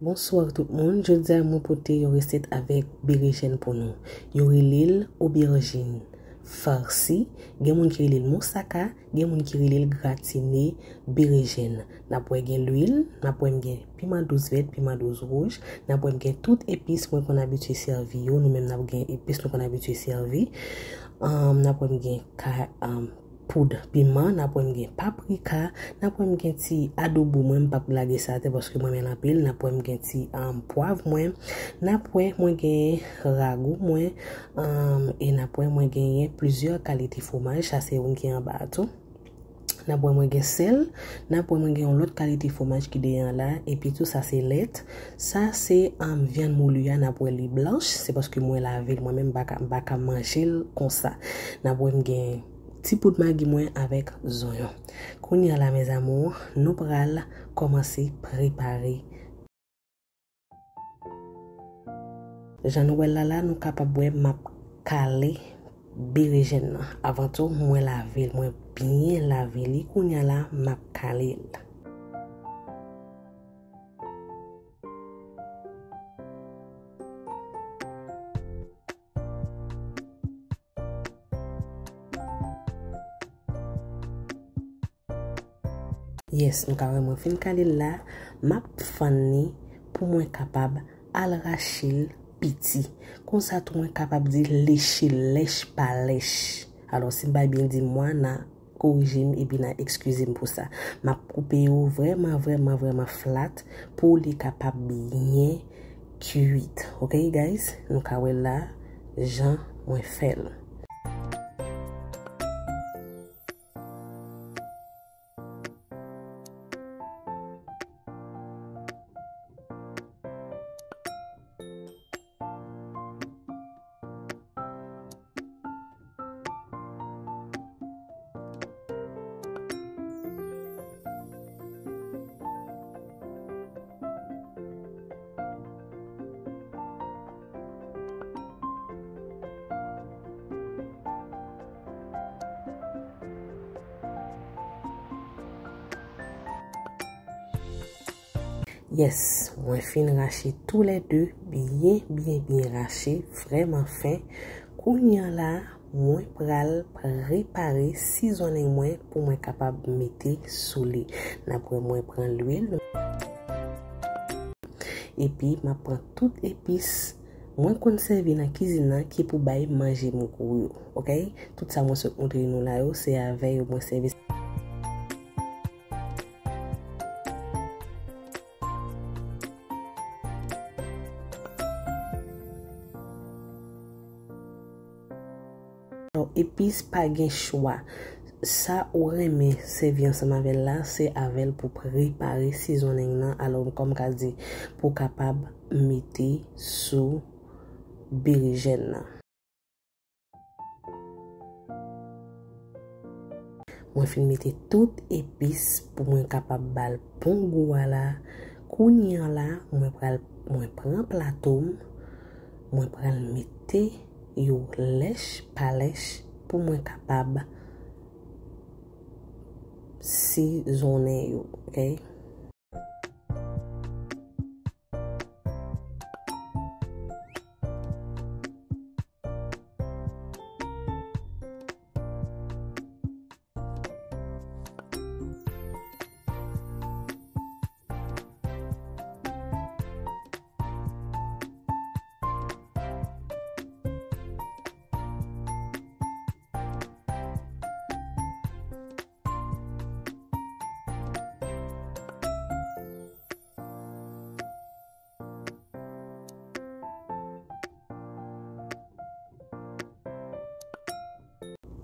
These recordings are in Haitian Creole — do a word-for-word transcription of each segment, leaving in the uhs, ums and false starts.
Bonswa tout moun, jodi a mwen pote yon resèt avèk berejèn pou nou. Yo rele l oberjin farsi, gen moun ki rele l moussaka, gen moun ki rele l gratine berejèn. N ap wè gen lwil, n ap wè m gen piman dous vèt, piman dous wouj, n ap wè m gen tout epis mwen konn abitye sèvi yo, nou menm n ap gen epis nou konn abitye sèvi. Anm, n ap wè m gen ka, anm, poud piman, n ap wè m gen paprika, n ap wè m gen ti adobo, mwen m p ap lage sa atè paske m renmen l anpil, n ap wè m gen ti, um, pwav mwen, n ap wè mwen gen ragou mwen, um, e n ap wè mwen genyen plizyè kalite fwomaj, sa se youn ki anba a tou. N ap wè mwen gen sèl, n ap wè mwen gen yon lòt kalite fwomaj ki deyò an la, epi tou sa se lèt, sa se, um, vyann mouli a, n ap wè li blanch, se paske mwen lave l mwen menm, m pa ka, m pa ka manje l konsa. N ap wè m gen ti poud magi mwen avèk zonyon. Kounye a la, mes amours, nou pral kòmanse prepare. Jan nou wè l la, la, nou kapab wè m ap kale berejèn nan. Avan tou, mwen lave l, mwen byen lave li. Kounye a la, m ap kale l. Yes, nou ka wè mwen fin kale l la, m ap fann li pou mwen kapab al rache l piti. Konsa tou mwen kapab di leche l lèch pa lèch. Alò, si m pa byen di mwa, n a korije m epi n a eskize m pou sa. M ap koupe yo vrèman, vrèman, vrèman flat pou li kapab byen kuit. Ok, guys? Nou ka wè la jan mwen fè l. Yes, mwen fin rache toulède, byen, byen, byen rache, vrèman fen. Kounye a la, mwen pral prepare sizonnen mwen pou mwen kapab mete sou li. N ap wè mwen pran lwil. Epi, m ap pran tout epis mwen konn sèvi nan kizin nan ki pou bay manje mougou yo, ok? Tout sa mwen sot montre nou la yo, se avè yo mwen sèvi. Alò, epis pa gen chwa. Sa ou renmen sèvi ansanm avè l la, se avè l pou prepare sizonnen nan. Alò, kòm ka di, pou kapab mete sou berejèn nan. Mwen fin mete tout epis pou mwen kapab ba l bon gou a la. Kounye a la, mwen pral, mwen pran plato m, mwen pral mete yo lèch pa lèch pou mwen kapab sizonnen yo, ok?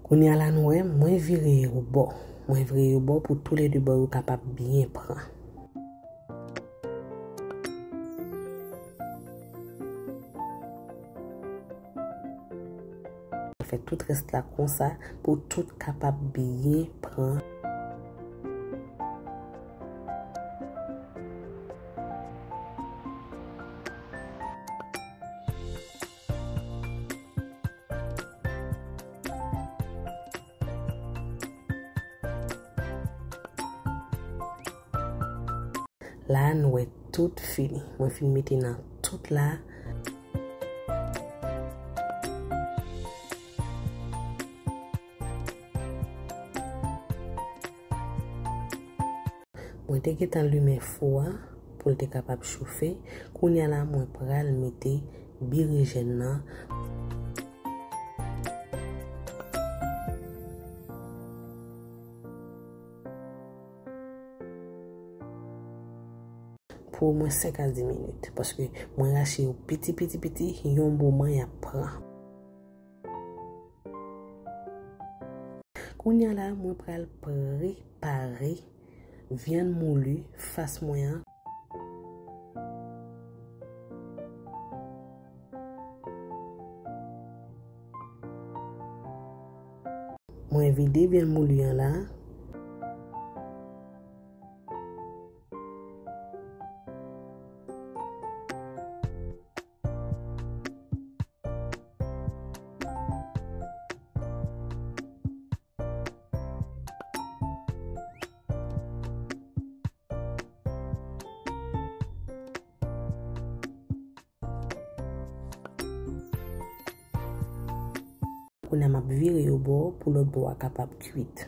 Kounye a la nou wè, mwen vire yo bò. Mwen vire yo bò pou toulède bò yo kapab byen pran. Fè tout rès la konsa pou tout kapab byen pran. La, nou wè tout fini. Mwen fin mete nan tout la. Mwen te gentan limen fou a pou l te kapab chofe. Kounye a la, mwen pral mete berejèn nan. Pou omwen senk a dis minit, paske mwen rache yo piti, piti, piti, yon moman y ap pran. Kounye a la, mwen pral prepare vyann mouli fas mwen an. Mwen vide vyann mouli an la. Kounye a m ap vire yo bò pou lòt bò a kapab kwit.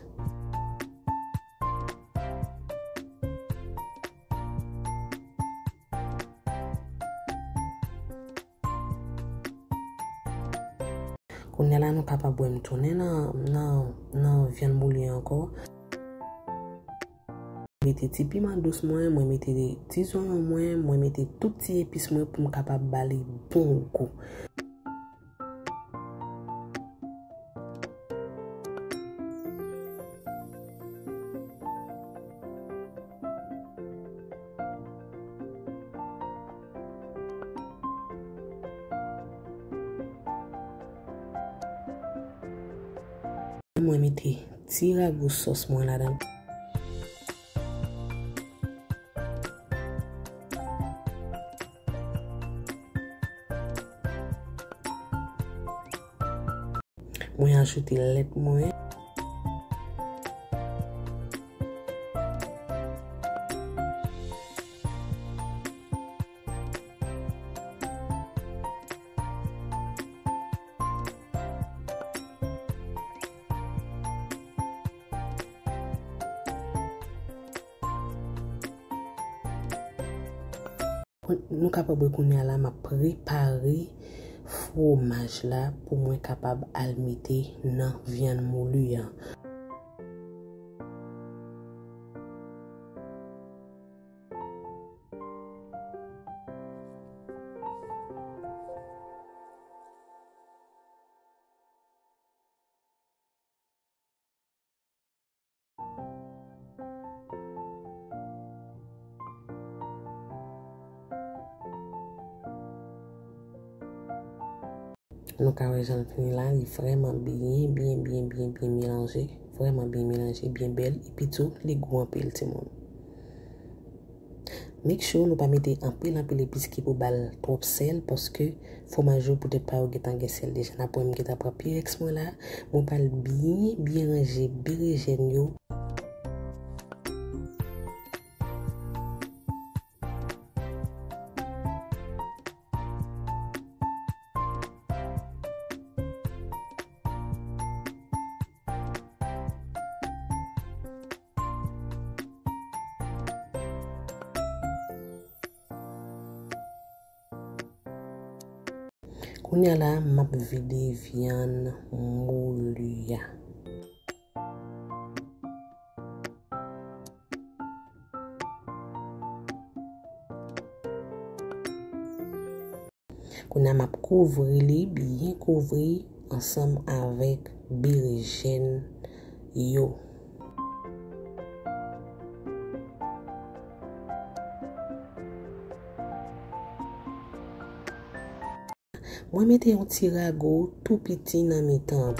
Kounye a la, nou kapab wè m tounen nan, nan, nan vyann mouli ankò. Mete ti piman dous mwen, mwen mete ti zonyon mwen, mwen mete tout ti epis mwen pou m kapab ba li bon gou. Mwen mete ti rago sòs mwen ladan. Mwen ajoute lèt mwen. Nou kapab wè kounye a la, m ap prepare fwomaj la pou mwen kapab al mete nan vyann mouli an. Nou ka wè jan l fini la, li vrèman byen, byen, byen, byen, byen melanje, vrèman byen melanje, byen bèl, epi tou, li gou anpil, timoun. Make sure nou pa mete anpil, anpil epis ki pou ba l twòp sèl, paske fwomaj yo poutèt pa yo gentan gen sèl deja. N ap wè m gentan pran Pyrex mwen la, mwen pral byen, byen ranje berejèn yo. Kounye a la, m ap vide vyann mouli a. Kounye a, m ap kouvri li, byen kouvri ansanm avèk berejèn yo. Mwen mete yon ti rago tou piti nan mitan.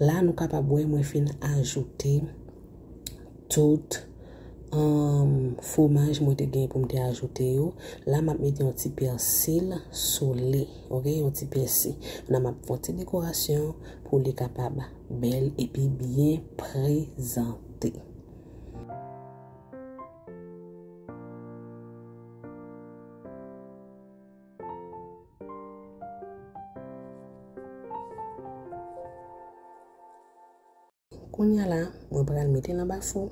La, nou kapab wè mwen fin ajoute tout, um, fwomaj mwen te gen pou m te ajoute yo. La, m ap mete yon ti pèsi sou li, ok? Yon ti pèsi. La, m ap fè yon ti dekorasyon pou li kapab bèl epi byen prezante. Kounye a la, mwen pral mete l anba fou.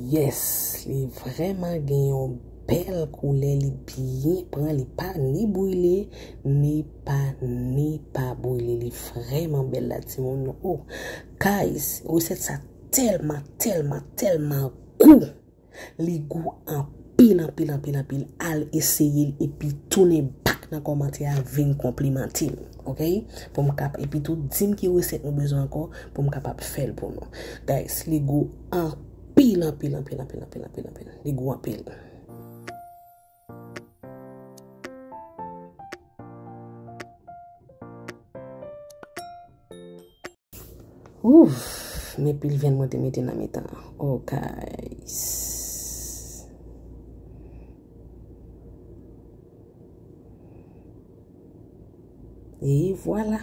Yes, li vrèman gen yon bèl koulè, li byen pran, li pa ni brile, ni pa, ni pa brile, li vrèman bèl la, timoun. Oh, guys, resèt sa tèlman, tèlman, tèlman gou. Li gou anpil, anpil, anpil, anpil. Al eseye l epi tounen back nan kòmantè a, vin konplimante m, ok? Pou m kap, epi tou, di m ki resèt nou bezwen ankò pou m kapab fè l pou nou. Guys, li gou anpil, anpil, anpil, anpil, anpil, anpil, anpil. Li gou anpil. Ouf, men pil vyann mwen te mete nan mitan. Oh, guys. E vwala.